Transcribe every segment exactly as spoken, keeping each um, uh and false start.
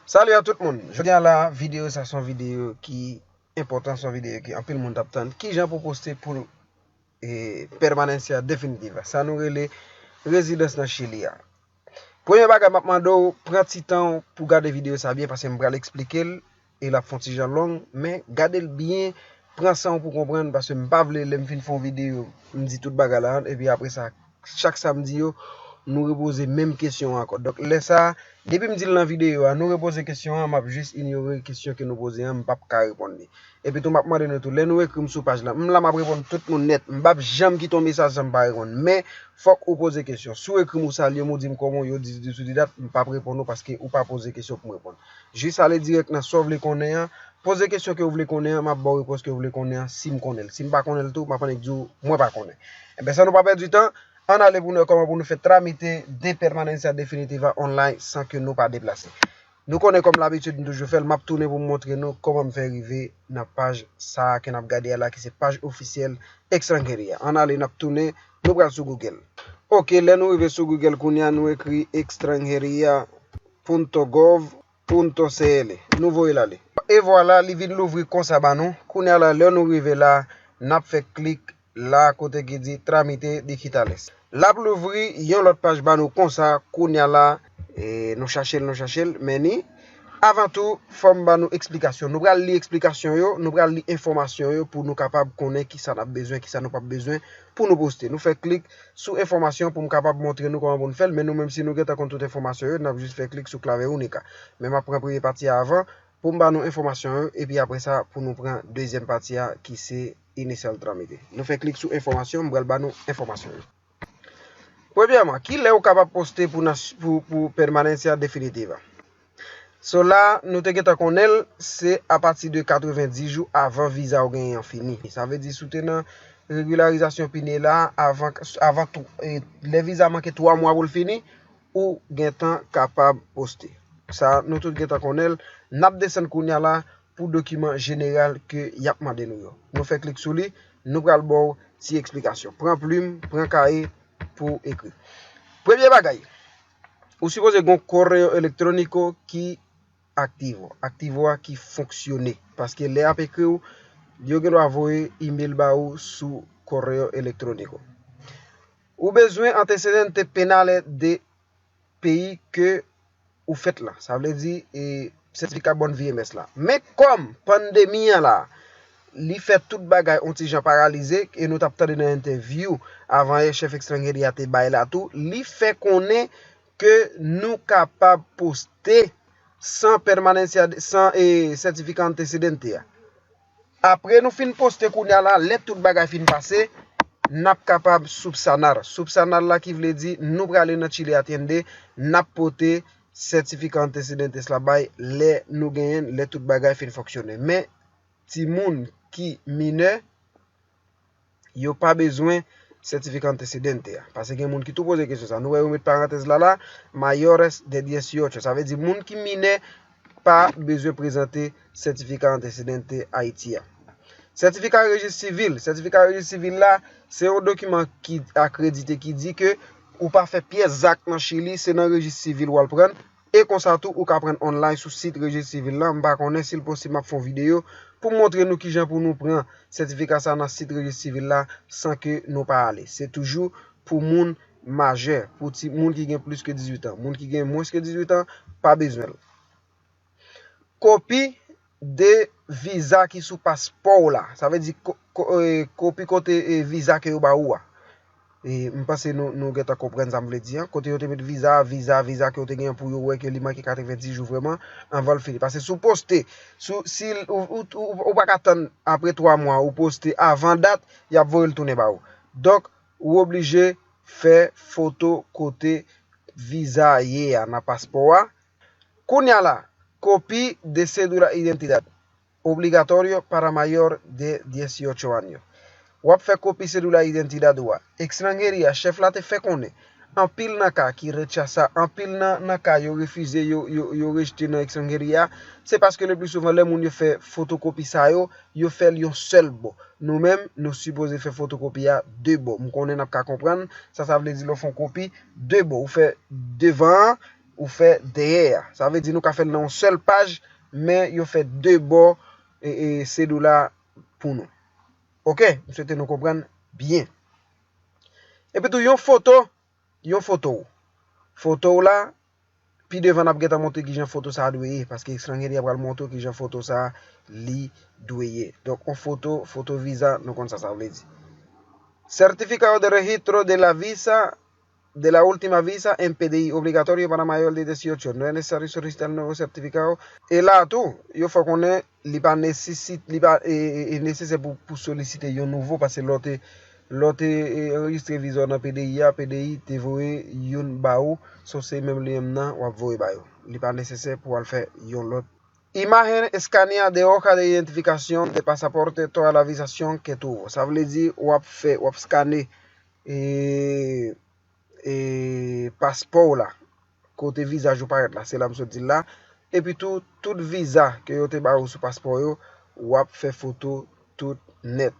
Salut à tout moun. Jodi a la, videyo sa se yon videyo ki enpòtan, se yon videyo ke anpil moun t ap tann. Kijan pou poste pou e, permanencia definitiva. Sa nou rele rezidans nan Chili a. Premye bagay, m ap mande w pran ti tan w pou gade videyo sa byen, paske m pral eksplike l e l ap fè yon ti jan long, men gade l byen, pran san w pou konprann, paske m pa vle lè m fin fè yon videyo, m di tout bagay la, epi apre sa, chak sa m di yo, nou repoze menm kesyon an ankò. Donk, lè sa a, depi m di l nan videyo a, nou repoze kesyon an, m ap jis inyore kesyon ke nou poze an, m p ap ka reponn li. Epi tou, m ap mande nou tou, lè nou ekri m sou paj la, m la m ap reponn tout moun nèt. M p ap janm kite yon mesaj san m pa reponn. Men, fòk ou poze kesyon. Si w ekri m ou salye m, ou di m kòman w ye, ou di, di, di, di dat, m p ap reponn ou paske ou pa poze kesyon pou m reponn. Jis ale dirèk nan sa w vle konnen an, poze kesyon ke w vle konnen an, m ap ba w repons ke w vle konnen an, si m konnen l. Si m pa konnen l tou, m ap annik di w, mwen pa konnen. Enben, san nou pa pèdi tan, ann ale pou nou wè kòman pou nou fè tramite de permanencia definitiva online san ke nou pa deplase. Nou konnen kòm labitid m toujou fè l, m ap tounen pou m montre nou kòman m fè rive nan paj sa a ke n ap gade a la, ki se paj ofisyèl Extranjeria. Ann ale, n ap tounen, nou pral sou Google. Oke, lè nou rive sou Google kounye a, nou ekri extranjeria punto gov punto cl. Nou voye l ale. E vwala, li vin louvri konsa ba nou. Kounye a la, lè nou rive la, n ap fè klik la kote ki di tramite digitales. L ap louvri yon lòt paj ba nou konsa, kounye a la, e, nou chache l, nou chache l, men ni. Avan tou, fò m ba nou eksplikasyon. Nou pral li eksplikasyon yo, nou pral li enfòmasyon yo pou nou kapab konnen kisa n ap bezwen, kisa nou p ap bezwen pou nou poste. Nou fè klik sou enfòmasyon pou m kapab montre nou kòman pou n fè l, men nou menm si nou gentan konn tout enfòmasyon yo, n ap jis fè klik sou clave única. Men m ap pran premye pati a avan pou m ba nou enfòmasyon yo, epi apre sa pou nou pran dezyèm pati a ki se iniciar trámite. Nou fè klik sou enfòmasyon, m pral ba nou enfòmasyon yo. Premyèman, ki lè ou kapab poste pou, nas- pou, pou permanencia definitiva? So la, nou te gentan konnen l, se apati de katrevenndis jou avan viza w genyen an fini. Sa vle di, si w te nan regilarizasyon pine la, avan, avan tou, e, lè viza manke twa mwa pou l fini, ou gentan kapab poste. Sa, nou tout gentan konnen l. N ap desann kounye a la pou dokiman jeneral ke y ap mande nou yo. Nou fè klik sou li, nou pral ba w ti eksplikasyon. Pran plim, pran kaye pou w ekri. Premye bagay, ou sipoze gen yon correo electrónico ki aktivo. Aktivo a ki fonksyone. Paske lè y ap ekri w, yo gen dwa voye email ba ou sou correo electrónico. Ou bezwen antecedentes penales de peyi ke ou fèt la. Sa vle di, e, sètifika Bon Viemes la. Men kòm pandemi an la, li fè tout bagay on ti jan paralize, e nou t ap tande nan entèvyou avan yè chèf Extranjeria te bay la tou, li fè konnen ke nou kapab poste san permanencia, san, e, sètifika antecedente a. Apre nou fin poste kounye a la, lè tout bagay fin pase, n ap kapab subsanar. Subsanar la ki vle di nou prale nan Chile Atiende, n ap pote sètifika antecedentes la bay lè nou genyen l, lè tout bagay fin fonksyone. Men, timoun ki minè, yo pa bezwen sètifika antecedente a. Paske gen moun ki tou poze kesyon sa. Nou wè yo met parantèz la la, mayores de dieciocho. Sa vle di moun ki minè pa bezwen prezante sètifika antecedente Ayiti a. Sètifika rejis sivil. Sètifika rejis sivil la, se yon dokiman ki akredite ki di ke ou pa fè pyès zak nan Chili, se nan rejis sivil w al pran l. E konsa tou, ou ka pran l online sou sit rejis sivil la. M pa konnen si l posib, m ap fè yon videyo pou m montre nou kijan pou nou pran sètifika sa nan sit rejis sivil la san ke nou pa ale. Se toujou pou moun majè, pou ti moun ki gen plis ke dizuit an. Moun ki gen mwens ke dizuit an, pa bezwen l. Kopi de viza ki sou paspò w la. Sa vle di ko- ko- e, kopi kote e, viza ke yo ba ou a. E, m panse nou, nou gentan konprann sa m vle di an. Kote yo te met viza, viza, viza ke yo te gen pou yo wè ke li manke katrevenndis jou vrèman anvan l fini. Paske si w poste, si w- si l- ou, ou, ou, ou pa ka tann apre twa mwa, ou poste avan dat, y ap voye l tounen ba ou. Donk, ou oblije fè foto kote viza ye a nan paspò a. Kounye a la, kopi de cédula identidad. Obligatorio para mayor de dieciocho años. W ap fè kopi cédula identidad ou a. Extranjeria, chèf la te fè konnen, anpil nan ka ki rechasa, anpil nan, nan ka yo refize, yo, yo, yo rejte nan Extranjeria, se paske le pli souvan lè moun yo fè fotokopi sa yo, yo fè l yon sèl bò. Nou menm, nou sipoze fè fotokopi a de bò. M konnen n ap ka konprann, sa, sa vle di lè w fè yon kopi de bò. Ou fè devan an, ou fè dèyè a. Sa vle di nou ka fè l nan yon sèl paj, men yo fè de bò e, e, sedoula pou nou. Oke, m swete nou konprann byen. Epi tou, yon foto, yon foto w. Foto w la, pi devan n ap gentan montre kijan foto sa a dwe ye, paske Estrangeri a pral montre w kijan foto sa a li dwe ye. Donk, yon foto, foto viza, nou konn sa sa vle di. Certificado de Registro de la Visa, de la Última Visa en P D I obligatorio para mayor de dieciocho. No es necesario solicitar nuevo certificado. E la tou, yo fè konnen li pa nesesite, li pa e, e, e nesesè pou, pou solisite yon nouvo, paske lè w te, lè w te e, anrejistre viza w nan P D I a, P D I te voye youn ba ou, so se menm li menm nan w ap voye ba yo. Li pa nesesè pou w al fè yon lòt. Imagen eskanea de hoja de identifikación de pasaporte toda la visación que tuvo. Sa vle di w ap fè, w ap skane e, e, paspò w la, kote vizaj ou parèt la, se la m sot di l la. Epi tou, tout viza ke yo te ba ou sou paspò yo, w ap fè foto tout nèt.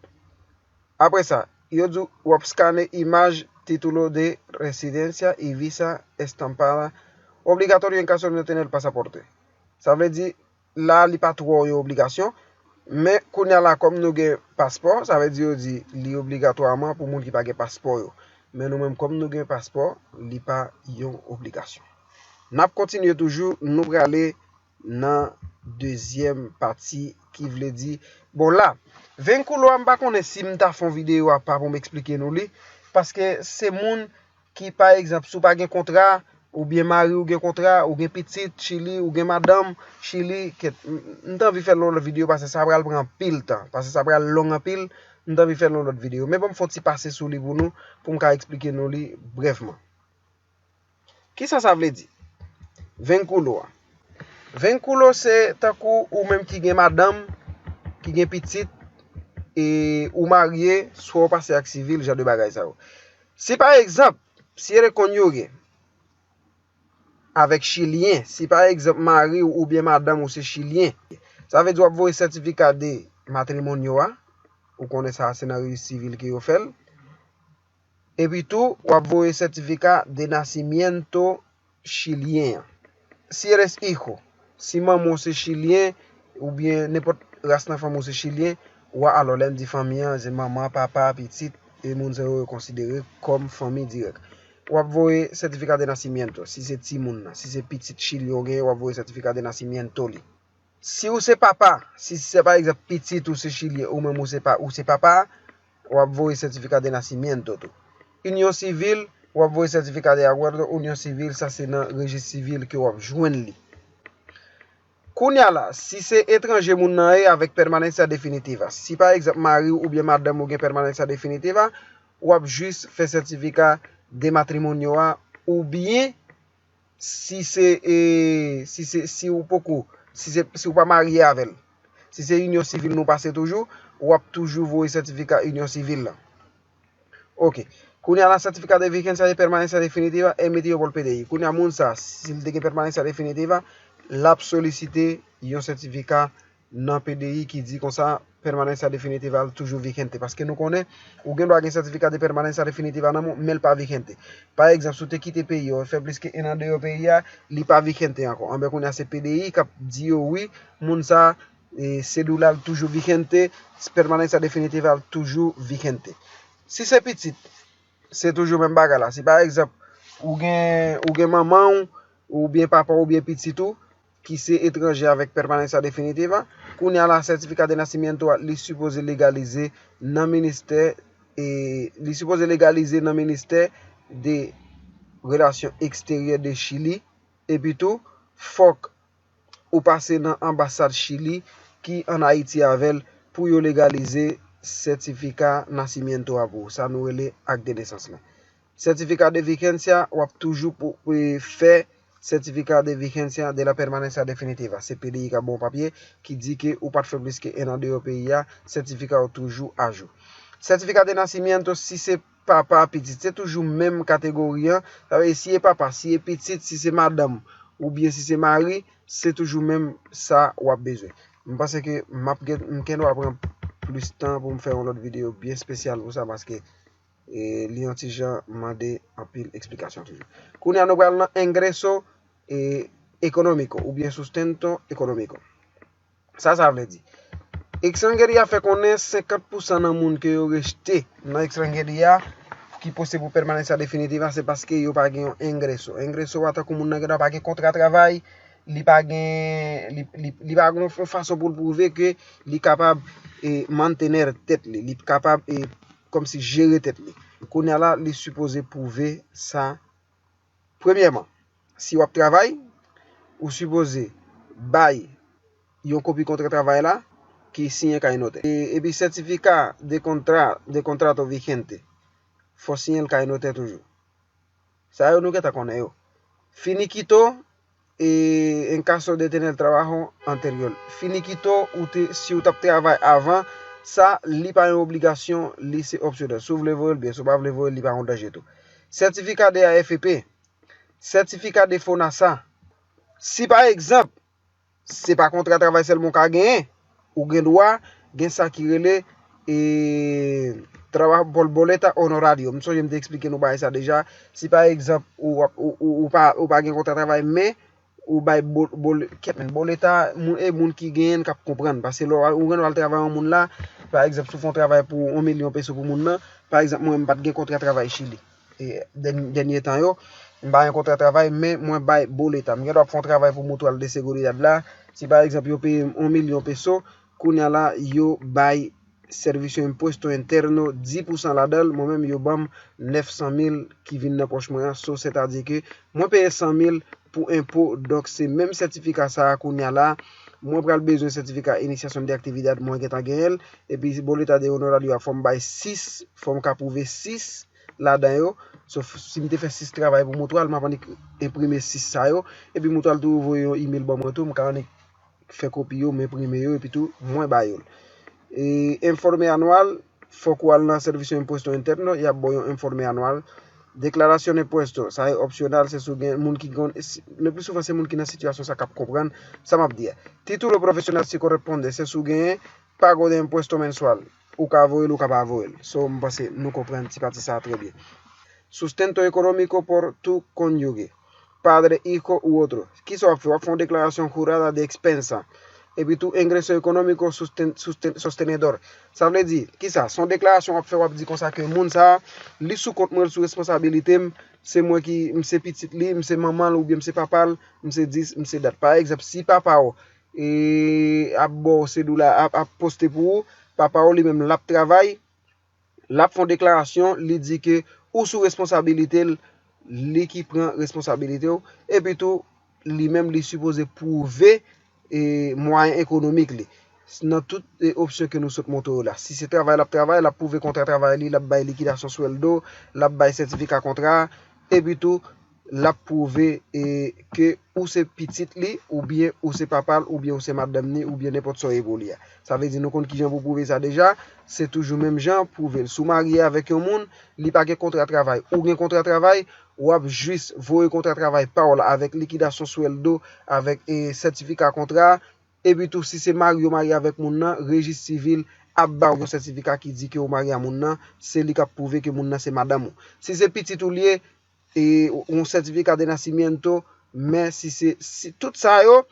Apre sa, yo di w ap skane imaj título de residencia y visa estampada obligatorio en caso de no tener pasaporte. Sa vle di, la, li pa twò yon obligasyon. Men kounye a la, kòm nou gen paspò, sa vle di yo di li obligatwaman pou moun ki pa gen paspò yo. Men nou menm, kòm nou gen paspò, li pa yon obligasyon. N ap kontinye toujou, nou prale nan dezyèm pati ki vle di, bon la, vínculo a, m pa konnen si m ta fè yon videyo apa pou m eksplike nou li, paske se moun ki, pa egzanp, si w pa gen kontra, oubyen mari w gen kontra, ou gen pitit Chili, ou gen madanm Chili, kèt, m, m t anvi fè l yon lòt videyo, paske sa pral pran anpil tan, paske sa pral long anpil, m t anvi fè l yon lòt videyo. Men ban m fè yon ti pase sou li pou nou, pou m ka eksplike nou li brèvman. Kisa sa vle di? Vínculo a. Vínculo se tankou ou menm ki gen madanm, ki gen pitit, e ou marye, swa w pase ak sivil, jan de bagay sa yo. Si pa egzanp, si e de cónyuge avèk chilyen, si pa egzanp mari w oubyen madanm ou se chilyen, sa vle di w ap voye sètifika de matrimonio a, ou konnen sa se nan rejis sivil ke yo fè l. Epi tou, w ap voye sètifika de nacimiento chilyen an. Si eres hijo, si manman w se chilyen, oubyen nenpòt ras nan fanmi w se chilyen, w a, alò, lè m di fanmi an, se manman, papa, pitit, e moun sa yo, yo konsidere kòm fanmi dirèk. W ap voye sètifika de nacimiento, si se timoun nan, si se pitit chilyen w genyen, w ap voye sètifika de nacimiento li. Si ou se papa, si se pa egzanp pitit ou se chilyen, ou menm ou se pa, ou se papa, w ap voye sètifika de nacimiento tou. Inyon sivil, w ap voye sètifika de acuerdo, inyon sivil, sa se nan rejis sivil ke w ap jwenn li. Kounye a la, si se etranje moun nan ye avèk permanencia definitiva, si pa egzanp mari w oubyen madanm ou gen permanencia definitiva, w ap jis fè sètifika de matrimonio a, oubyen si se, e, si se, si ou poko, si se, si ou pa marye avè l. Si se inyon sivil nou pase toujou, w ap toujou voye sètifika inyon sivil la. Oke. Kounye a la, certificado de vigencia de permanencia definitiva emitido por P D I. Kounye a moun sa, si l te gen permanencia definitiva, l ap solisite yon sètifika nan P D I ki di konsa permanencia definitiva l toujou vigente. Paske nou konnen, ou gen dwa gen sètifika de permanencia definitiva nan men w, men l pa vigente. Pa egzanp, si w te kite peyi a, ou fè plis ke en an deyò peyi a, li pa vigente ankò. Anben, kounye a se P D I k ap di yo, wi, moun sa, e, sedoula l toujou vigente, permanencia definitiva l toujou vigente. Si se pitit, se toujou menm bagay la. Si pa egzanp, ou gen, ou gen manman w, oubyen papa w, oubyen pitit ou, ki se etranje avèk permanencia definitiva, kounye a la, certificado de nacimiento a, li sipoze legalize nan ministè, e, li sipoze legalize nan ministè de relasyon eksteryè de Chili, epi tou, fòk ou pase nan anbasad Chili ki ann Ayiti avè l pou yo legalize sètifika nasimiento a pou ou. Sa nou rele ak de nesans lan. Sètifika de vigencia, w ap toujou pou, pou fè sètifika de vigencia de la permanencia definitiva. Se P D I k ap ba w papye ki di ke ou pa t fè plis ke en an deyò peyi a, sètifika w toujou ajou. Sètifika de nasimiento, si se papa, pitit, se toujou menm kategori an. Sa vle di, si e papa, si e pitit, si se madanm, oubyen si se mari, se toujou menm sa w ap bezwen. M panse ke m ap gen, m gendwa pran plis tan pou m fè yon lòt videyo byen espesyal pou sa, paske, e, li yon ti jan mande anpil eksplikasyon toujou. Kounye a, nou pral nan ingreso e, económico oubyen sustento económico. Sa sa vle di? Extranjeria fè konnen senkant pousan nan moun ke yo rejte nan extranjeria ki poste pou pèmanencia definitiva, se paske yo pa gen yon ingreso. Ingreso a, tankou moun nan gendwa pa gen kontra travay, li pa gen, li, li, li pa gen yon fason pou l pwouve ke li kapab, e, mantener tèt li, li kapab, e, kòmsi jere tèt li. Kounye a la, li sipoze pwouve sa. Premyèman, si w ap travay, ou sipoze bay yon kopi kontra travay la ki siyen kay notè. E, epi certificado de contra, de contrato vigente, fò siyen l kay notè toujou. Sa yo nou gentan konnen yo. Finiquito, e, en caso de tener trabajo anterior. Finiquito, ou te, si w t ap travay avan, sa, li pa yon obligasyon, li se opsyonèl. Si w vle voye l byen, si w pa vle voye l, li pa yon danje tou. Certificado de A F P, certificado de FONASA. Si pa egzanp, se pa kontra travay sèlman w ka genyen, ou gen dwa gen sa ki rele, e, trabajo por boleta honorario. M sonje m te eksplike nou bagay sa deja. Si pa egzanp, ou, ou, ou, ou pa, ou pa gen kontra travay, men ou bay bo-, bol-, kèt men, boleta, moun, e moun ki genyen l k ap konprann. Paske lè w al, ou gen dwa al travay yon moun la, pa egzanp, si w fè yon travay pou yon milyon peso pou moun nan, pa egzanp, mwen, m pa t gen kontra travay Chili. E, dèny-, dènye tan yo, m pa gen kontra travay, men mwen bay boleta. M gen dwa ap fè yon travay pou Mutual de Seguridad la. Si, pa egzanp, yo peye m yon milyon peso, kounye a la, yo bay Servicio Impuesto Interno dis pousan ladan l, mwen menm yo ban m nèf san mil ki vin nan pòch mwen an. So, sètadi ke mwen peye san mil pou enpo, donk se menm sètifika sa a kounye a la, mwen pral bezwen sètifika iniciación de actividad, mwen gentan genyen l, epi boleta de honorario a, fò m bay sis, fò m ka pwouve sis ladan yo. So, si m te fè sis travay pou Mutual, m ap annik enprime sis sa yo, epi Mutual tou voye yon email ban mwen tou, m ka annik fè kopi yo, m enprime yo, epi tou, mwen ba yo l. E, informe anual, fòk ou al nan Servicio Impuesto Interno, y ap ba w yon informe anual. Declaración de impuesto, sa e opsyonal, se si w gen moun ki gon, si, le pli souvan se moun ki nan sitiyasyon sa k ap konprann sa m ap di a. Título profesional si koresponde, se si w genyen, pago de impuesto mensual, ou ka voye l, ou ka pa voye l. So, m panse nou konprann ti pati sa a trè byen. Sustento económico por tu cónyuge, padre, hijo u otro. Kisa w ap fè? W ap fè yon deklarasyon jurada de expensa. Epi tou, ingreso económico susten-, susten-, sostenedor. Sa vle di, kisa? Se yon deklarasyon w ap fè, w ap di konsa ke moun sa a, li sou kont mwen, li sou responsabilite m, se mwen ki, m se pitit li, m se manman l oubyen m se papa l, m se dis, m se dat. Pa egzanp, si papa w, e, ap ba w sedula, ap, ap poste pou ou, papa w li menm l ap travay, l ap fè yon deklarasyon, li di ke ou sou responsabilite l, li ki pran responsabilite w, epi tou, li menm li sipoze pwouve, e, mwayen ekonomik li. Nan tout, e, opsyon ke nou sot montre w la. Si se travay l ap travay, l ap pwouve kontra travay li, l ap bay likidasyon swèldo, l ap bay sètifika kontra, epi tou, l ap pwouve, e, ke ou se pitit li, oubyen ou se papa l, oubyen ou se madanm ni, oubyen nenpòt sa w ye pou li a. Sa vle di nou konn kijan pou pwouve sa deja, se toujou menm jan, pwouve l. Si w marye avèk yon moun, li pa gen kontra travay, ou gen kontra travay, w ap jis voye kontra travay pa w la avèk likidasyon swèldo, avèk, e, sètifika kontra, epi tou si se mari w marye avèk moun nan, rejis sivil ap ba w yon sètifika ki di ke w marye a moun nan, se li k ap pwouve ke moun nan se madanm ou. Si se pitit ou li ye, e, yon sètifika de nasimiento, men si se, si tout sa yo,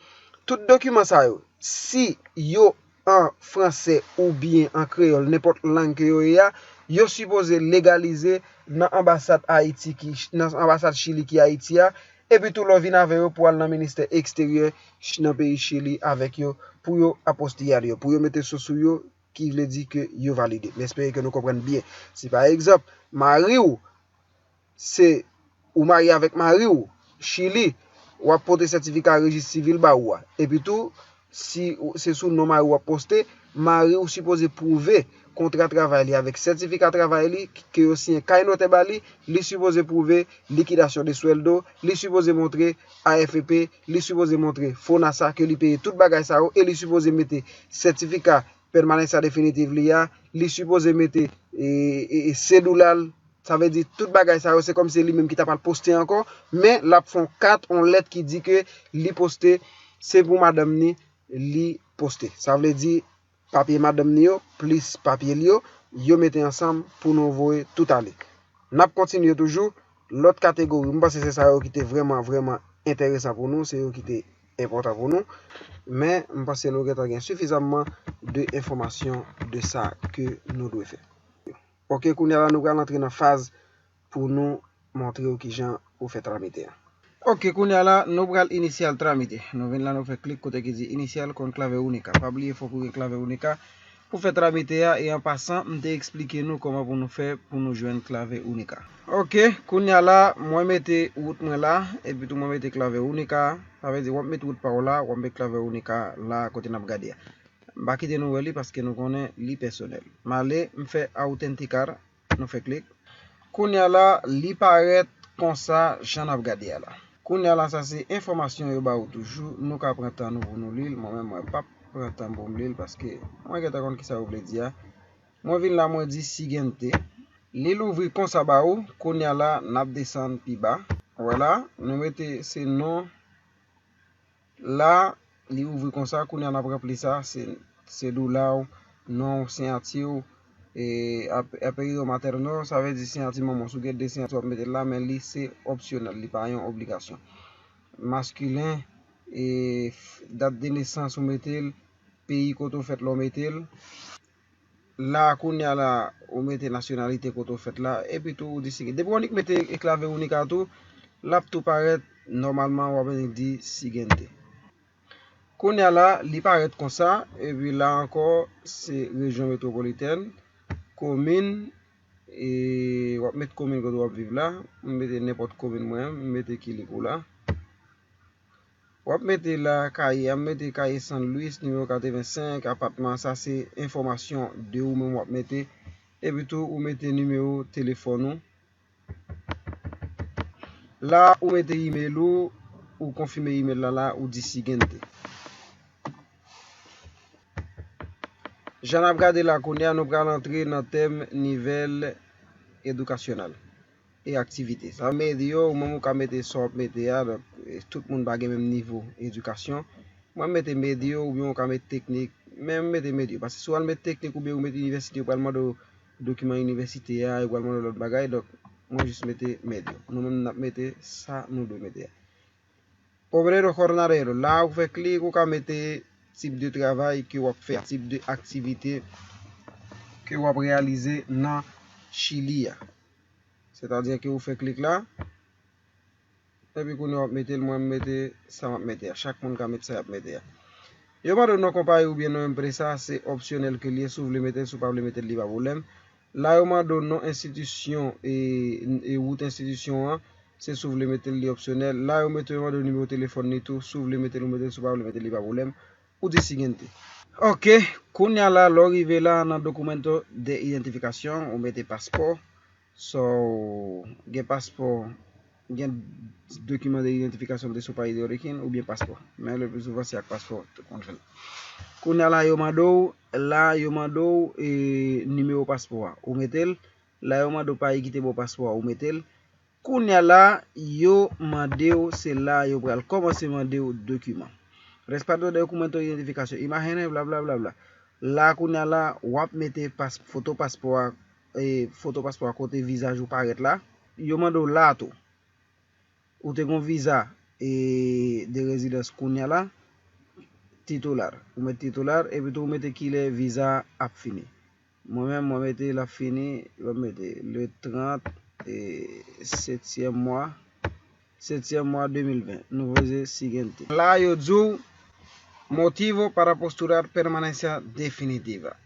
tout dokiman sa yo, si yo an fransè oubyen an kreyòl, nenpòt lang ke yo ye a, yo sipoze legalize nan anbasad Ayiti ki, nan anbasad Chili ki Ayiti a, epi tou lè w vin avè yo pou al nan ministè eksteryè ch-, nan peyi Chili avèk yo, pou yo apostille yo, pou yo mete so sou yo, ki vle di ke yo valide. M espere ke nou konprann byen. Si pa egzanp, mari w, se ou marye avèk mari w, Chili, w ap pote sètifika rejis sivil ba ou a. Epi tou, si ou, se sou non mari w w ap poste, mari w sipoze pwouve kontra travay li avèk sètifika travay li ke yo siyen kay notè ba li, li sipoze pwouve likidasyon de swèldo, li sipoze montre A F P, li sipoze montre FONASA ke li peye tout bagay sa yo, e li sipoze mete sètifika pèmanencia definitiva li a, li sipoze mete, e, e, e, sedula l, sa vle di tout bagay sa yo, se kòmsi se li menm ki ta pral poste ankò, men l ap fè yon kat, yon lèt ki di ke li poste, se pou madanm ni, li poste. Sa vle di papye madanm ni yo, plis papye li yo, yo mete ansanm pou nou voye tout ale. N ap kontinye toujou, lòt kategori, m panse se sa yo ki te vrèman, vrèman enteresan pou nou, se yo ki te enpòtan pou nou. Men, m panse nou gentan gen sifizamman de enfòmasyon de sa ke nou dwe fè. Ok, kounye a la, nou pral antre nan faz pou nou montre w kijan pou fè tramite a. Ok, kounye a la, nou pral inisyal tramite. Nou vin la, nou fè klik kote ki di inisyal konn klave Unica. Pa bliye, fòk ou gen klave Unica pou fè tramite a. E an pasan, m te eksplike nou kòman pou nou fè pou nou jwenn klave Unica. Ok, kounye a la, mwen mete wout mwen la, epi tou mwen mete klave Unica. Sa vle di, w ap met wout pa w la, w ap met klave Unica la kote n ap gade a. M pa kite nou wè li paske nou konnen li pèsonèl. M ale, m fè Authenticare, nou fè klik. Kounye a la, li parèt konsa, jan n ap gade a la. Kounye a la, sa se enfòmasyon yo ba ou toujou. Nou ka pran tan nou pou nou li l. Mwen menm, mwen p ap pran tan pou m li l paske mwen gentan konn kisa yo vle di a. Mwen vin la, mwen di siguiente. Li louvri konsa ba ou. Kounye a la, n ap desann pi ba. Ou wè la, nou mete se non. La, li ouvri konsa, kounye a n ap ranpli sa, se, se doula w, non w, siyati w, e, ap-, apellido materno, sa vle di siyati manman w. Si w gen de siyati, w ap mete l la, men li se opsyonèl, li pa yon obligasyon. Maskilen, e, f-, dat de nesans ou mete l, peyi kote w fèt la w mete l. La, kounye a la, ou mete nasyonalite kote w fèt la, epi tou ou di siguiente. Depi w annik mete klave Unica tou, l ap tou parèt nòmalman, w ap annik di siguiente. Kounye a la, li parèt konsa, epi la ankò, se rejyon metwopolitèn, komin, e w ap met komin kote w ap viv la, m mete nenpòt komin mwen, m mete Quilicura. W ap mete la Calle, a m mete Calle San Luis, nimewo katrevensenk, apatman, sa se enfòmasyon de ou menm w ap mete. Epi tou, ou mete nimewo telefòn ou. La, ou mete email ou, ou konfime email la la, ou di siguiente. Jan n ap gade la kounye a, nou pral antre nan tèm nivel educacional e aktivite. Sa medio, ou menm ou ka mete sa w ap mete a, donk, e, tout moun pa gen menm nivo edikasyon. Mwen mete medio, oubyen ou ka mete teknik, men m mete medio. Paske si w al mete teknik oubyen ou mete inivèsite, yo pral mande w dokiman inivèsite a, yo pral mande w lòt bagay, donk, mwen jis mete medio. Nou menm n ap mete sa nou dwe mete a. Obrero jornalero, la ou fè klik, ou ka mete tip de travay ke w ap fè, tip de aktivite ke w ap reyalize nan Chili a. Sètadi ke ou fè klik la, epi kounye a w ap mete l, mwen m mete sa m ap mete a. Chak moun ka mete sa y ap mete a. Yo mande w non konpayi oubyen non enpresa, se opsyonèl ke l ye, si w vle mete l, si w pa vle mete l, li pa pwoblèm. La yo mande w non enstitisyon e, e wout enstitisyon an, se si w vle mete l, li opsyonèl. La yo mete, yo mande w nimewo telefòn li tou, si w vle mete l, ou mete l, si w pa vle mete l, li pa pwoblèm. Ou di siguiente. Ok, kounye a la, lè w rive la nan documento de identificación, ou mete paspò. So, gen paspò, gen dokiman de idantifikasyon de sou payi de orijin oubyen paspò. Men le pli souvan se ak paspò ou konn fè l. Kounye a la yo mande w, la yo mande w e, nimewo paspò a, ou mete l. La yo mande w payi ki te ba w paspò a, ou mete l. Kounye a la yo mande w, se la yo pral kòmanse mande w dokiman. Respaldo de documento de identificación, imágenes, bla bla bla bla. La kounye a la w ap mete pas, foto paspò a, e, foto paspò a kote vizaj ou parèt la. Yo mande w la tou. Ou te gon viza e, de rezidans kounye a la, titular. Ou met titular, epi tou ou mete kilè viza ap fini. Mwen menm, mwen mete l ap fini, mwen mete le trant, e, setyèm mwa, setyèm mwa de mil ven. Nou poze siguiente. La yo di w, motivo para postular permanencia definitiva.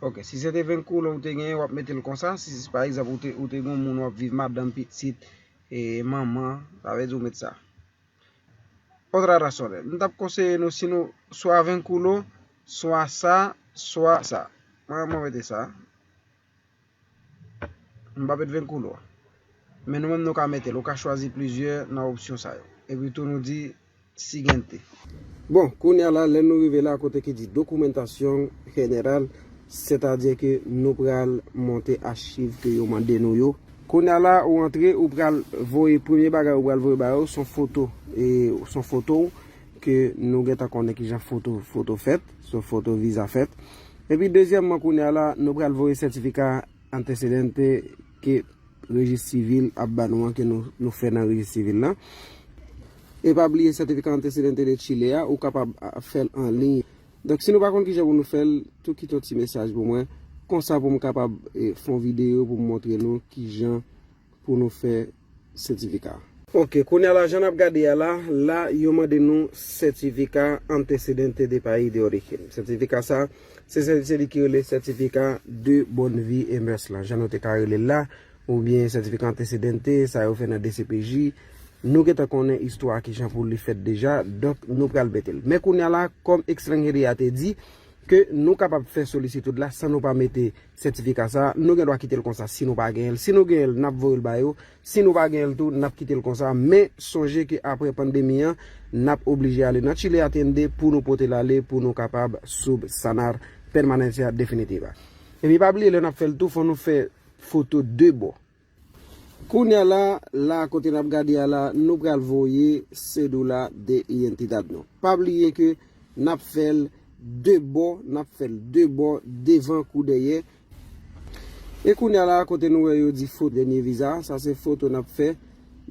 Ok, si se te vínculo ou te genyen, w ap mete l konsa. Si, si pa egzanp, ou te, ou te gen yon moun w ap viv, madanm, pitit, e, manman, sa vle di ou met sa. Otras razones. M t ap konseye nou, si nou, swa vínculo, swa sa, swa sa. Mwen, mwen mete sa. M p ap met vínculo a. Men nou menm nou ka mete l. Ou ka chwazi plizyè nan opsyon sa yo. Epi tou nou di siguiente. Bon, kounye a la, lè nou rive la kote ki di documentación general, sètadi ke nou pral monte achiv ke yo mande nou yo. Kounye a la, ou antre, ou pral voye, premye bagay ou pral voye ba yo, se yon foto, e, se yon foto ke nou gentan konnen kijan foto, foto fèt, se yon foto viza fèt. Epi dezyèmman, kounye a la, nou pral voye sètifika antecedente ke rejis sivil ap ba nou an, ke nou, nou fè nan rejis sivil lan. E pa bliye sètifika antecedente de Chile a, ou kapab a, fè l an liy. Donk, si nou pa konn kijan pou nou fè l, tou kite yon ti mesaj pou mwen, konsa pou m kapab e, fè yon videyo pou m montre nou kijan pou nou fè sètifika. Ok, kounye a la, jan n ap gade a la, la, yo mande nou sètifika antecedente de país de origen. Sètifika sa, se sè- se li ki rele sètifika de bonne vie et mœurs lan, jan nou te ka rele l la, oubyen sètifika antecedente, sa yo fè nan D C P J. Nou gentan konnen istwa kijan pou li fèt deja, donk nou pral mete l. Men kounye a la, kòm Extranjeria te di, ke nou kapab fè solisitid la san nou pa mete sètifika sa, nou gen dwa kite l konsa si nou pa genyen l. Si nou genyen l, n ap voye l ba yo. Si nou pa genyen l tou, n ap kite l konsa. Men sonje ke apre pandemi an, n ap oblije ale nan Chile Atiende pou nou pote l ale, pou nou kapab subsanar permanencia definitiva. Epi pa bliye, lè n ap fè l tou, fò nou fè foto de bò. Kounye a la, la kote n ap gade a la, nou pral voye cédula de identidad nou. Pa bliye ke n ap fè l de bò, n ap fè l de bò, devan kou dèyè. E kounye a la, kote nou wè yo di foto dènye viza, sa se foto n ap fè,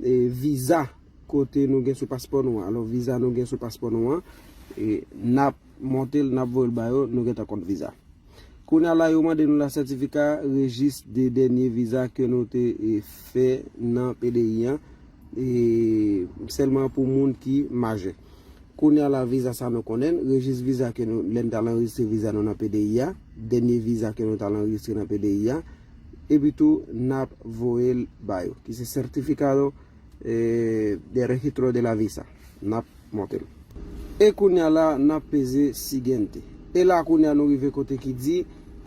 e, viza kote nou gen sou paspò nou an. Alò, viza nou gen sou paspò nou an, e, n ap monte l, n ap voye l ba yo, nou gentan kont viza. Kounye a la, yo mande nou la sètifika rejis de dènye viza ke nou te, e, fè nan P D I an, e, sèlman pou moun ki majè. Kounye a la, viza sa nou konnen, rejis viza ke nou, lè n t al anrejistre viza nou nan P D I a, dènye viza ke nou t al anrejistre nan P D I a, epi tou, n ap voye l ba yo, ki se certificado, e, de registro de la visa. N ap monte l. E kounye a la, n ap peze siguiente. E la kounye a nou rive kote ki di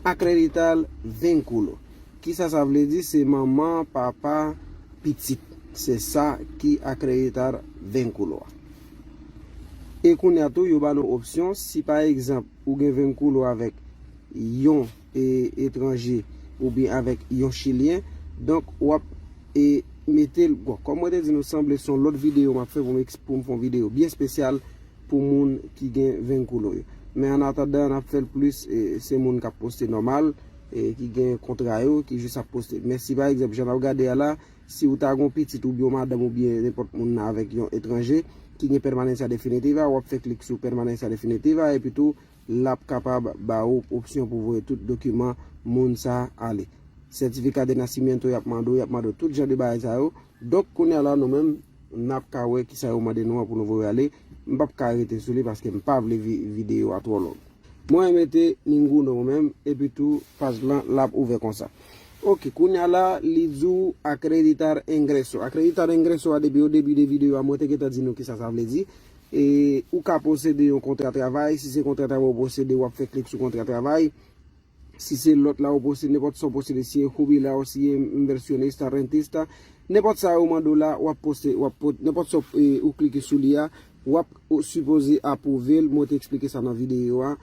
acreditar vínculo. Kisa sa vle di? Se manman, papa, pitit. Se sa ki acreditar vínculo a. E kounye a tou, yo ba nou opsyon, si pa egzanp, ou gen vínculo avèk yon e, etranje oubyen avèk yon chilyen, donk w ap e, mete l. Bon, kòm mwen te di nou, sanble se yon lòt videyo m ap fè pou m eks- pou m fè yon videyo byen espesyal pou moun ki gen vínculo yo. Men an atandan, n ap fè l plis, e, se moun k ap poste nòmal, e, ki gen kontra yo, ki jis ap poste. Men si pa egzanp, jan n ap gade a la, si w ta gen yon pitit oubyen yon madanm oubyen nenpòt moun nan avèk yon etranje ki gen permanencia definitiva, w ap fè klik sou permanencia definitiva, epi tou, l ap kapab ba ou opsyon pou voye tout dokiman moun sa a ale. Certificado de nacimiento y ap mande w, y ap mande w tout jan de bagay sa yo. Donk, kounye a la, nou menm, n ap ka wè kisa yo mande nou an pou nou voye ale. M p ap ka rete sou li paske m pa vle vi- videyo a twò long. Mwen mete ninguno mwen menm, epi tou paj lan l ap ouvè konsa. Ok, kounye a la, li di w acreditar ingreso. Acreditar ingreso a, depi o debi de videyo a, mwen te gentan di nou kisa sa vle di. E ou ka posede yon kontra travay. Si se kontra travay ou posede, w ap fè klik sou kontra travay. Si se lòt la ou posede, nenpòt sa ou posede, si e jubilado, si e inversionista, rentista, nenpòt sa yo mande w la, w ap poste, w ap pot- nenpòt sa e, ou klike sou li a, w ap, ou sipoze apwouve l, mwen te eksplike sa nan videyo a.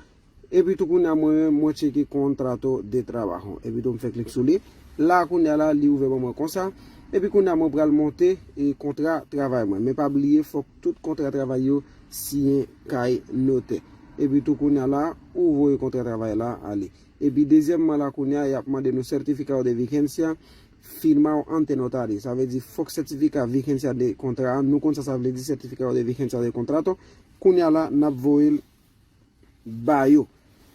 Epi tou kounye a mwen menm, mwen tcheke contrato de trabajo. Epi tou m fè klik sou li. La kounye a la, li ouvè ban mwen konsa. Epi kounye a mwen pral monte e kontra travay mwen. Men pa bliye, fòk tout kontra travay yo siyen kay notè. Epi tou kounye a la, ou voye kontra travay la ale. Epi dezyèmman la kounye a, y ap mande nou certificado de vigencia firmado ante notario. Sa vle di fòk sètifika vigencia de kontra a, nou konn sa sa vle di certificado de vigencia de contrato. Kounye a la, n ap voye l ba yo.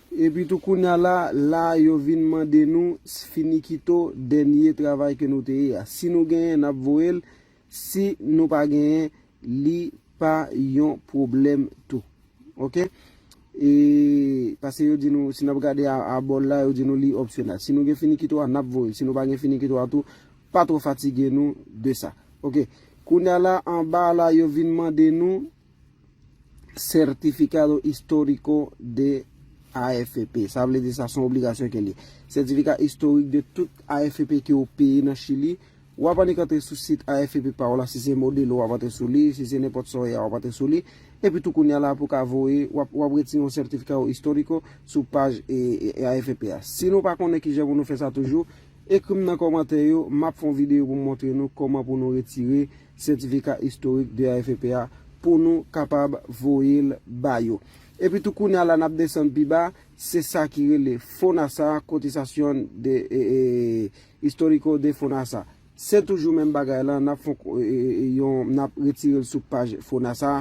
Epi tou kounye a la, la yo vin mande nou finiquito dènye travay ke nou te ye a. Si nou genyen, n ap voye l. Si nou pa genyen, li pa yon pwoblèm tou. Ok? E, paske yo di nou, si n ap gade a, a bò l la, yo di nou li opsyonèl. Si nou gen finiquito a, n ap voye l. Si nou pa gen finiquito a tou, pa twò fatige nou de sa. Ok? Kounye a la, anba a la, yo vin mande nou certificado histórico de A F P. Sa vle di sa se yon obligasyon ke li. Sètifika istorik de tout A F P ke w peye nan Chili. W ap annik antre sou sit A F P pa w la, si se Modelo w ap antre sou li, si se nenpòt sa w ye a, w ap antre sou li. Epi tou kounye a la pou w ka voye, w ap, w ap retire yon certificado histórico sou paj e, e, e A F P a. Si nou pa konnen kijan pou nou fè sa toujou, ekri m nan kòmantè yo, m ap fè yon videyo pou m montre nou kòman pou nou retire sètifika istorik de A F P a pou nou kapab voye l ba yo. Epi tou kounye a la n ap desann pi ba, se sa ki rele FONASA, cotización de, e, e, histórico de FONASA. Se toujou menm bagay la, n ap fè yon, e, e, e, yon, n ap retire l sou paj Fonasa.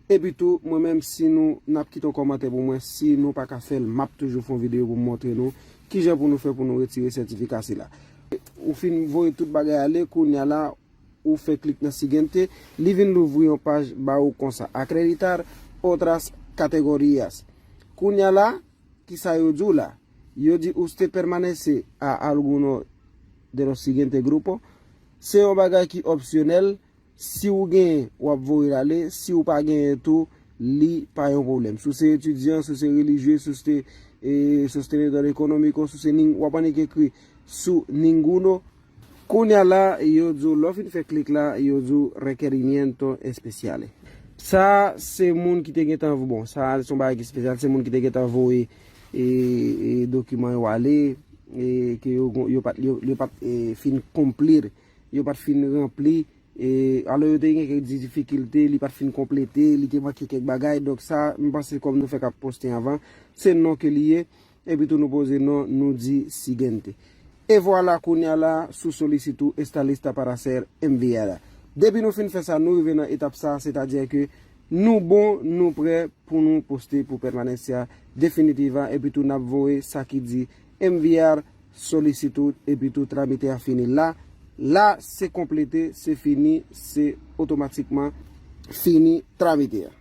Epi tou, mwen menm, si nou, n ap kite yon kòmantè pou mwen, si nou pa ka fè l, m ap toujou fè yon videyo pou m montre nou kijan pou nou fè pou nou retire sètifika sila. Ou fin voye tout bagay ale, kounye a la, ou fè klik nan Siguiente, li vin louvri yon paj ba ou konsa, Acreditar otras categorías. Kounye a la, kisa yo di w la? Yo di usted permanece a alguno de los siguientes grupos. Se yon bagay ki opsyonèl. Si w genyen, w ap voye l ale. Si w pa genyen tou, li pa yon pwoblèm. Si w se etidyan, si w se relijye, si w se, e, sostenedor economico, si w se nin-, w ap annik ekri sou ninguno. Kounye a la, yo di w, lè w fin fè klik la, yo di w requerimiento especiales. Sa, se moun ki te gentan, bon, sa, se yon bagay ki espesyal, se moun ki te gentan voye, e, e, dokiman yo ale, e, ke yo, yo pat, yo, yo pat, e, fin konpli, yo pat fin ranpli, e, alò yo te gen kèk difikilte, li pat fin konplete, li te manke kèk bagay, donk sa, m panse kòm nou fèk ap poste anvan, se non ke li ye, epi tou nou poze non, nou di siguiente. E vwala, kounye a la, su solicitud está lista para ser enviada. Depi nou fin fè sa, nou rive nan etap sa, sètadi ke nou bon, nou prè pou nou poste pou pèmanencia definitiva, epi tou n ap voye sa ki di enviar solicitud, epi tou tramite a fini la. La, se konplete, se fini, se otomatikman fini tramite a.